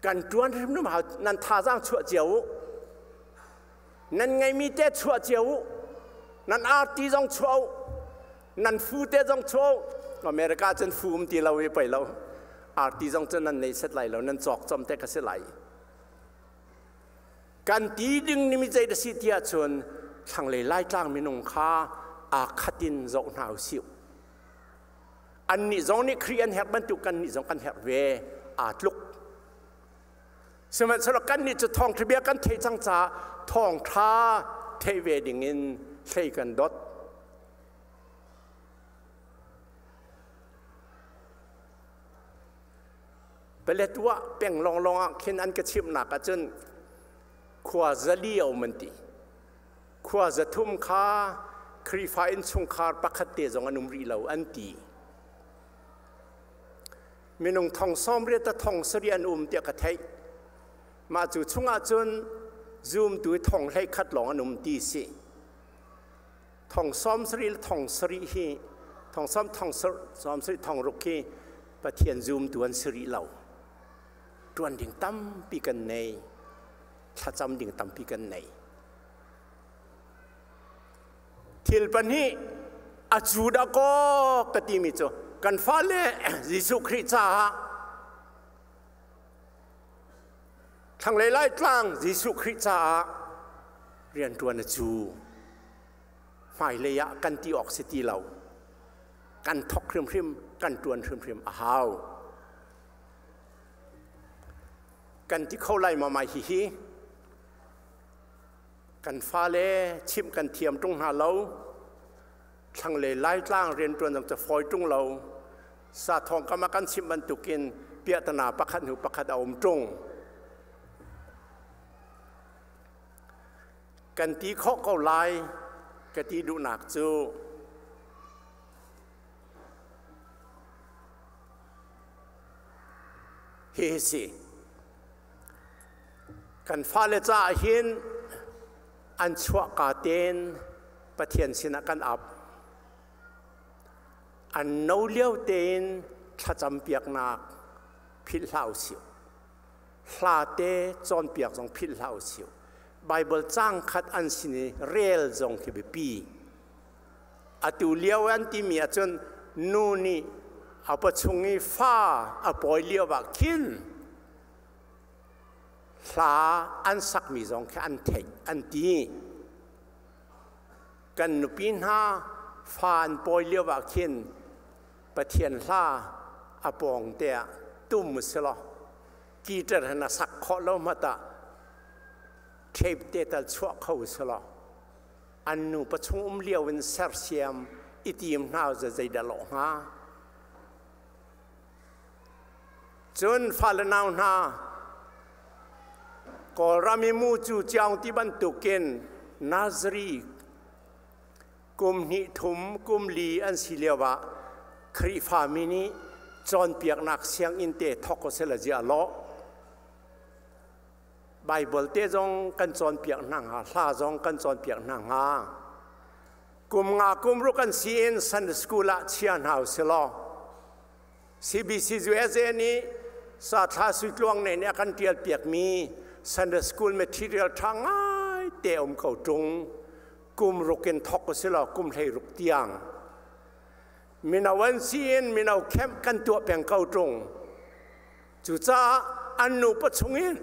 Kan ṭuan hrimhrim hau nan thazaang chuah cio u. Nan ngeimi te chuah cio u. Nan arti zong chuah u. Nan fu te zong chuah u. America cun fu um ti lo i pei lo. Arti zong cu nan nei set lai lo, nan cawk chom te ka si lai. Kan ti ding ni mi zei da si tiah cun thlanglei Laitlang minung kha aa khat in zoh hna u sih. Annih zong nih Khrih an herh bantuk kannih zong kan herh ve aa tluk. Sihmanhsehlaw kannih cu thawngṭha bia kan theih cang caah thawngṭha theih ve ding in hlei kan dot. Paletwa peng lawnglawng ah khin an ka chimhnak ahcun khua 400 a um an ti. Khua 300 kha Khrihfa innchungkhar pakhat te zong an um rih lo an ti. Minung 80,000 ta 7,000 an um tiah ka theih. Mah cu chungah cun zumtu 11,000 lawng an um ti si. 70,000 le 7,000 hi 70,000 60,000 hi. Pathian zumtu an si rih lo. Ṭuan ding tampi kan nei. Thlacam ding tampi kan nei. Thil pahnih a cu dah kaw ka timi cu kan fale Jesuh Khrih caah thlanglei Laitlang Jesuh Khrih caah rianṭuan a cu. Hmailei ah kan ti awk si ti lo. Kan thok hrimhrim, kan ṭuan hrimhrim a hau. Kan ti kho lai maw mai hihi? Kan fale chimh kan thiam ṭung hna lo. Thlanglei Laitlang rianṭuan zong cu fawi ṭung lo. Sathawng kam ah kan chimh bantukin piahtana pakhat hnu pakhat a um ṭung. Kan ti khawh ko lai ka ti duhnak cu hihi si. Kan fale caah hin an chuahka tein Pathian sinah kan ap. An no lio tein thlacam piaknak philh hlah usih. Hla te cawnpiak zong philh hlah usih. Bible caang khat an sin i rel zong khi biapi. Atu lio an timi ahcun nu nih a pawchung i fa a pawi lio ah khin hla an sakmi zong khi an theih an ti. Kan nupi hna fa an pawi lio ah khin Pathian hla a pawng te ah tum selaw guitar hen a sak khawh lo hmanh ah tape te tal chuah kho selaw an nu pachung um lio in sersiam i tim hna za zeidah lawh hnga. Cun fale nau hna Kawlram i mu cu ciaung ti bantukin Nazari kum hnih thum kum li an si lio ah Khrihfami nih cawnpiaknak sianginn te thawk ko seh la ziah lawh. Baibal te zong kan cawnpiak hna hnga, hla zong kan cawnpiak hna hnga. Kum nga kum ruk an si in Sunday school ah chia hna usih law CBC USA nih Sathla Suitluang ne nih a kan tial piakmi Sunday school material ṭha ngai te um ko ṭung. Kum ruk in thawk usih law kum hlei ruk tiang. Mino an si in mino camp kan tuah peng ko ṭung. Cucaah an nupa chungin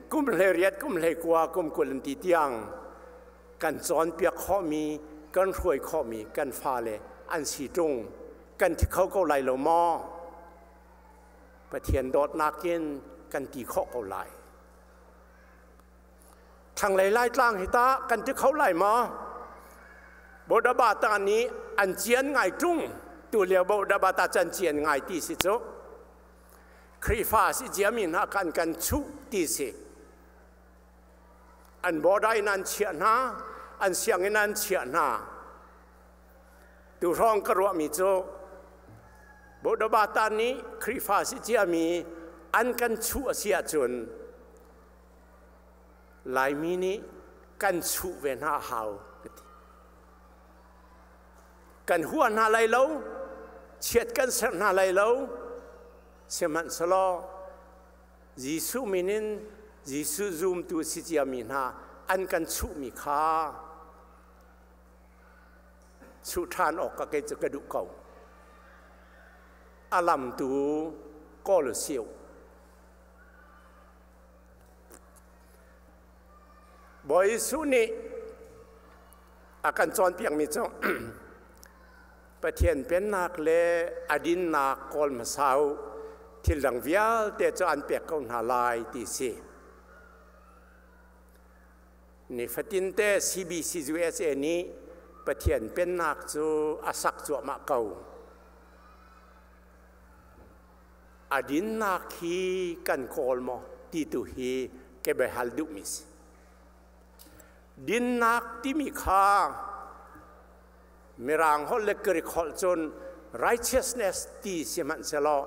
kum 18, kum 19, kum 20 an ti tiang kan cawnpiak khawhmi, kan hruai khawhmi kan fale an si ṭung. Kan thi kho ko lai lo maw? Pathian dawtnak in kan ti khawh ko lai. Thlanglei Laitlang hi tah kan ti kho lai maw? Bodabata nih an cian ngai ṭung. Tu lio Bodabata can cian ngai ti si cu. Khrihfa si ciami hna kan kan chuh ti si. An border in an chiah hna, an sianginn an chiah hna. Tu hrawng ka ruahmi cu Bodabata nih Khrihfa si ciami an kan chuh a si ahcun Laimi nih kan chuh ve hna a hau ka ti. Kan hua hna lai lo, chiat kan serh hna lai lo, sihmanhsehlaw Jesuh min in Jesuh zumtu si ciami hna an kan chuhmi kha chuh ṭhan awk ka kei cu ka duh ko. A lam tu kawl u siu. Bawi Jesuh nih a kan cawnpiakmi cu Pathian pennak le a dinnak kawl hmasa u, thil dang vialte cu an pek ko hna lai ti si. Nifatinte CBC USA nih Pathian pennak cu a sak cuahmah ko. A dinnak hi kan kawl maw ti tu hi ke hal duhmi si. Dinnak timi kha Mirang holh le Greek holh cun righteousness ti si hmanhsehlaw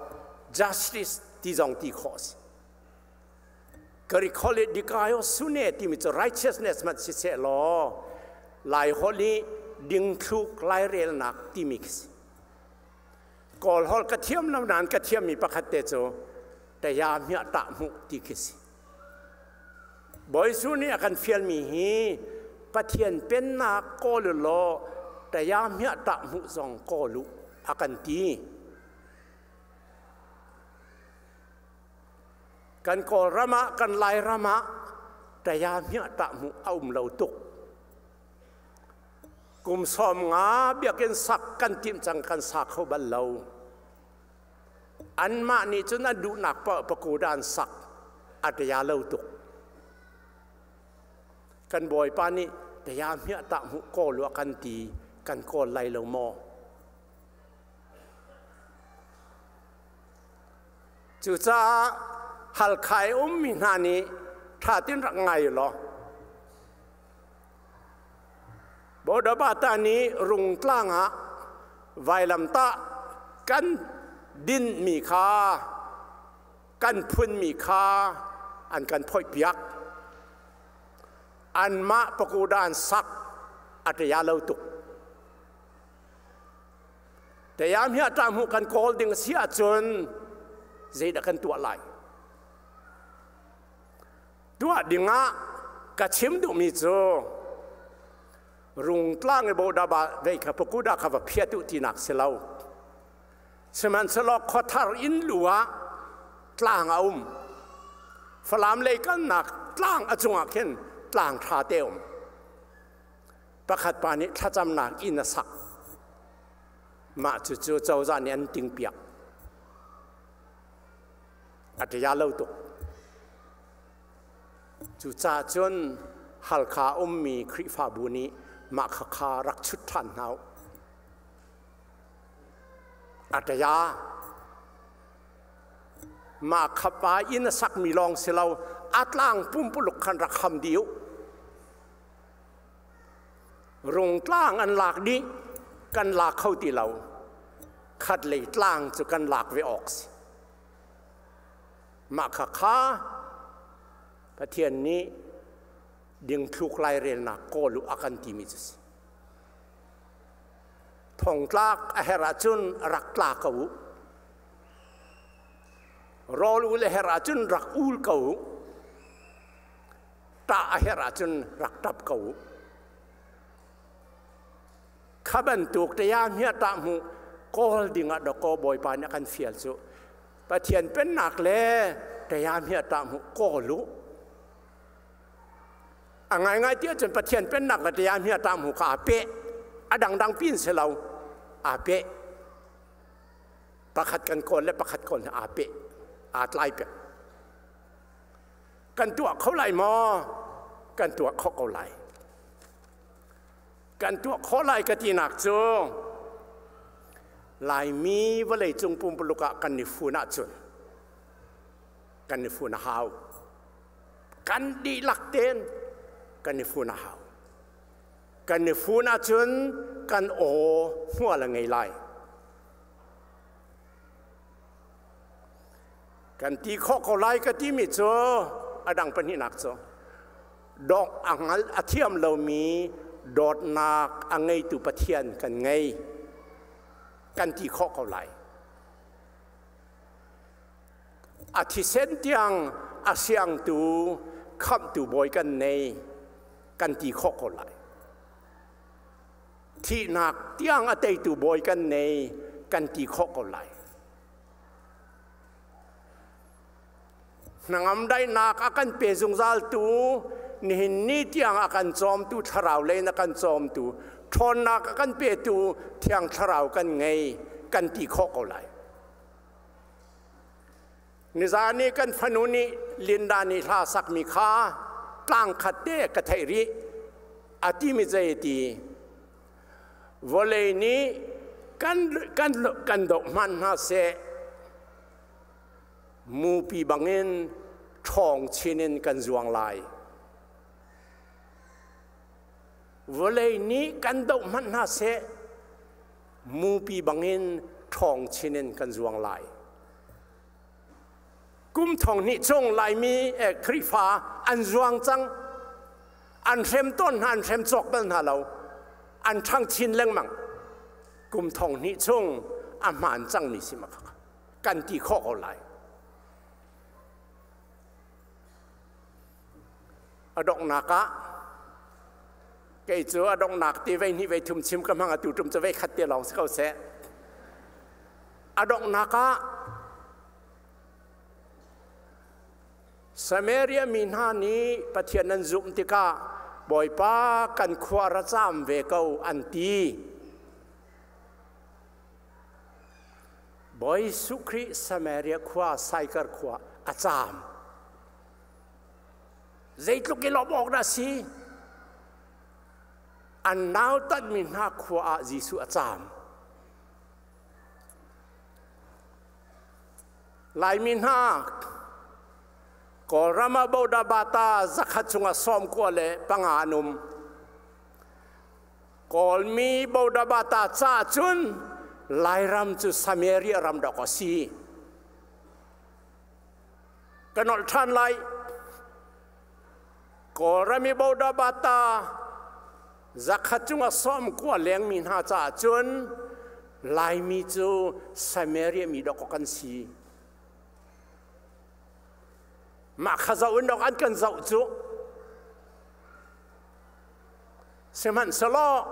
justice ti zong ti khawh a si. Greek holh i dikaiosune timi cu righteousness hmanh si sehlaw Lai holh i dingthluk lairelnak timi khi si. Kawl holh ka thiam lo nain ka thiammi pakhat te cu taya hmiah tah hmuh ti khi si. Bawi Jesuh nih a kan fialmi hi Pathian pennak kawl u law taya hmiah tah hmuh zong kawl u a kan ti. Kan Kawlram ah, kan Lairam ah taya hmiah tah hmuh a um lo tuk. Kum 50 biakinn sak kan timh cang kan sa kho bal lo. Anmah nih cun an duhnak paoh pagoda an sak a taya lo tuk. Kan Bawipa nih taya hmiah tah hmuh kawl u a kan ti, kan kawl lai lo maw? Cucaah Halkha i ummi hna nih ṭha tein rak ngai u law Bodabata nih Rungtlang ah vailamtah kan dinhmi kha kan phunmi kha an kan phoihpiak. Anmah pagoda an sak a ṭia lo tuk. Tayam hi a ṭah kan kawl ding a si ahcun zeidah kan tuah lai? Tuah dingah ka chim duhmi cu Rungtlang i Bodaba vei kha pakuda kha va phiat u tinak si lo. Sihmanhsehlaw khuathar inn lu ah tlang a um. Falam lei kalnak tlang a cungah khin tlang ṭha te um. Pakhat pa nih thlacamnak inn a sak. Mah cucu cozah nih an tingpiak. A ṭia lo tuk. Cucaah cun Halkha ummi Khrihfabu nih mah khakha rak chut ṭhan hna u. A ṭia. Mah khapa inn a sakmi lawng si lo, a tlang pumpuluk khan rak ham dih u. Rungtlang an lak dih, kan lak kho ti lo. Khat lei tlang cu kan lak ve awk si. Mah khakha Pathian nih dingthluk lairelnak kawl u a kan timi cu si. Thongtlak a herh ahcun rak tla ko u. Rawl ul a herh ahcun rak ul ko u. Ṭah a herh ahcun rak ṭap ko u. Kha bantuk ṭaya hmia ṭah hmuh kawl dingah dawkaw Bawipa nih a kan fial cu Pathian pennak le ṭaya hmia ṭah hmuh kawl u. A ngaingai ti ahcun Pathian pennak le ṭaya hmia ṭah hmuh kha aa peh. A dangdang pin si lo, aa peh. Pakhat kan kawl le pakhat kawl aa peh, aa tlai pek. Kan tuah kho lai maw? Kan tuah khawh ko lai. Kan tuah khawh lai ka tinak cu Laimi vawleicung pumpuluk ah kan i fun ahcun kan i fun a hau. Kan dihlak tein kan i fun a hau. Kan i fun ahcun kan aw hmual a ngei lai. Kan ti khawh ko lai ka timi cu a dang pahnihnak cu dawk a hngal a thiam lomi dawtnak a ngeitu Pathian kan ngei kan ti khawh ko lai. A thisen tiang a siangtu khamhtu bawi kan nei kan ti khawh ko lai. Thihnak tiang a teitu bawi kan nei kan ti khawh ko lai. Hnangam daihnak a kan pe zungzaltu, nihin ni tiang a kan cawmtu, thlarau lei in a kan cawmtu, ṭhawnnak a kan petu Thiang Thlarau kan ngei, kan ti khawh ko lai. Nizan i kan fanu nih Linda nih hla sakmi kha tlang khat te ka theih rih. A timi zei ti? Vawlei nih kan doh hmanh hna seh, mupi bangin ṭhawng chin in kan zuang lai. Vawlei nih kan doh hmanh hna seh, mupi bangin ṭhawng chin in kan zuang lai. Kum thong hnih chung Laimi Khrihfa an zuang cang. An hrem tawn hna, an hrem cawk bal hna lo. An ṭhang chin lengmang. Kum thong hnih chung a hmaan cangmi si ma kha kan ti khawh ko lai. A donghnak ah kei cu a donghnak ti vei hnih vei thum chim ka hmang atu tum cu vei khat te lawng si ko seh. A donghnak ah Samaria mi hna nih Pathian an zumh tikah Bawipa kan khua ra caam ve ko an ti. Bawi Jesuh Khrih Samaria khua Saikar khua a caam. Zeitluk i lawmh awk dah si? An nautatmi hna khua ah Jesuh a caam. Laimi hna Kawlram ah Bodabata zakhat chungah 95 an um. Kawlmi Bodabata ca cun Lairam cu Samaria ram dok a si. Ka nolh ṭhan lai. Kawlram i Bodabata zakhat cungah 90 lengmi hna caah cun Laimi cu Samaria mi dawk kan si. Mah kha zoh in dawk an kan zoh cu. Sihmanhsehlaw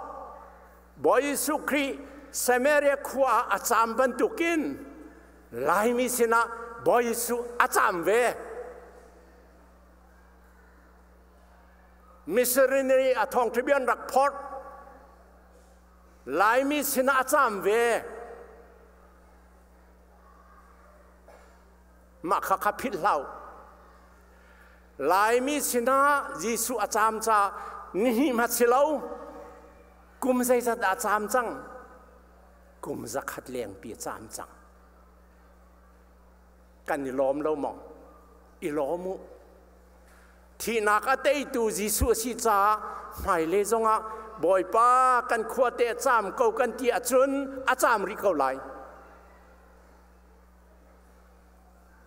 Bawi Jesuh Khrih Samaria khua ah a caam bantukin Laimi sinah Bawi Jesuh a caam ve. Missionary a thawngṭha bia an rak phorh. Laimi sinah a caam ve. Mah kha kha philh hlah. Laimi sinah Jesuh a caam ca nihnih hmat si lo. Kum zeizat dah a caam cang? Kum 100 lengpi a caam cang. Kan i lawm lo maw? I lawm u. Thihnak a teitu Jesuh a si caah hmailei zongah Bawipa kan khua te a caam ko kan ti ahcun a caam rih ko lai.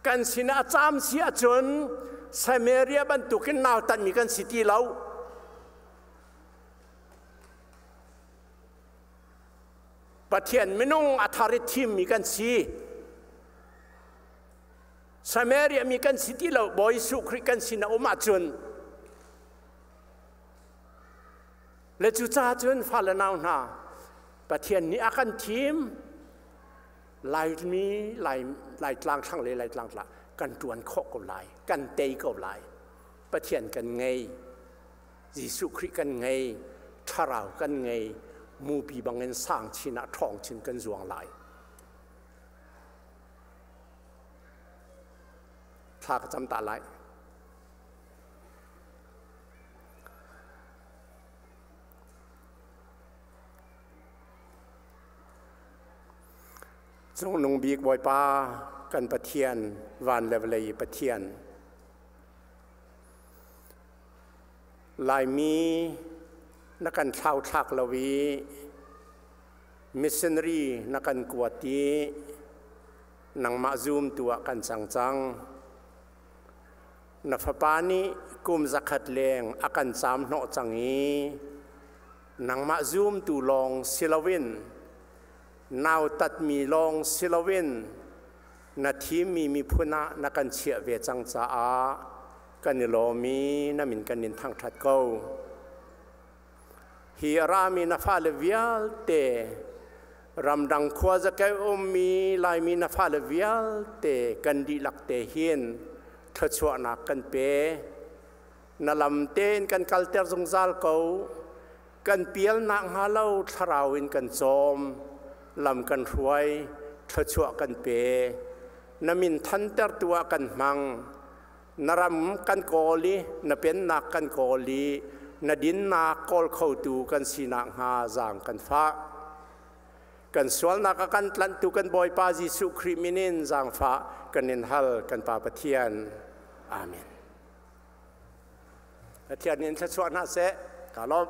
Kan sinah a caam si ahcun Samaria bantukin nautatmi kan si ti lo. Pathian minung a thar i thimmi kan si. Samaria mi kan si ti lo, Bawi Jesuh Khrih kan sin a um ahcun le cucaah cun fale nau hna Pathian nih a kan thim Laimi Lai Laitlang thlang le Laitlang tla kan ṭuan khawh ko lai kan tei ko lai Pathian kan ngei Jesuh Khrih kan ngei thlarau kan ngei mupi bangin sang chin ah ṭhawng chin kan zuang lai Thla ka cam ta lai. Cungnung bik Bawipa kan Pathian van le vawlei Pathian Laimi na kan thlauthlak lo i missionary na kan kuat i nangmah zumtu ah kan cang cang. Na fapa nih kum 100 leng a kan caam hnawh cang i nangmah zumtu lawng si loin nautatmi lawng si loin na thimmi miphun ah na kan chiah ve cang caah kan i lawm i na min kan in thangṭhat ko. Hi a rami na fale vialte ramdang khua zakeu ummi Laimi na fale vialte kan dihlak te hin thluachuahnak kan pe. Na lam tein kan kalter zungzal ko. Kan pialnak hnga lo thlarau in kan cawm. Lam kan hruai, thluachuah kan pe. Na min thantertu ah kan hmang. Na ram kan kawl i na pennak kan kawl i na dinnak kawl khotu kan sinak hnga zaang kan fah. Kan sualnak a kan tlanhtu kan Bawipa Jesuh Khrih min in zaangfah kan in hal kan Pa Pathian. Amen. Pathian in thluachuah hna seh. Ka lawm.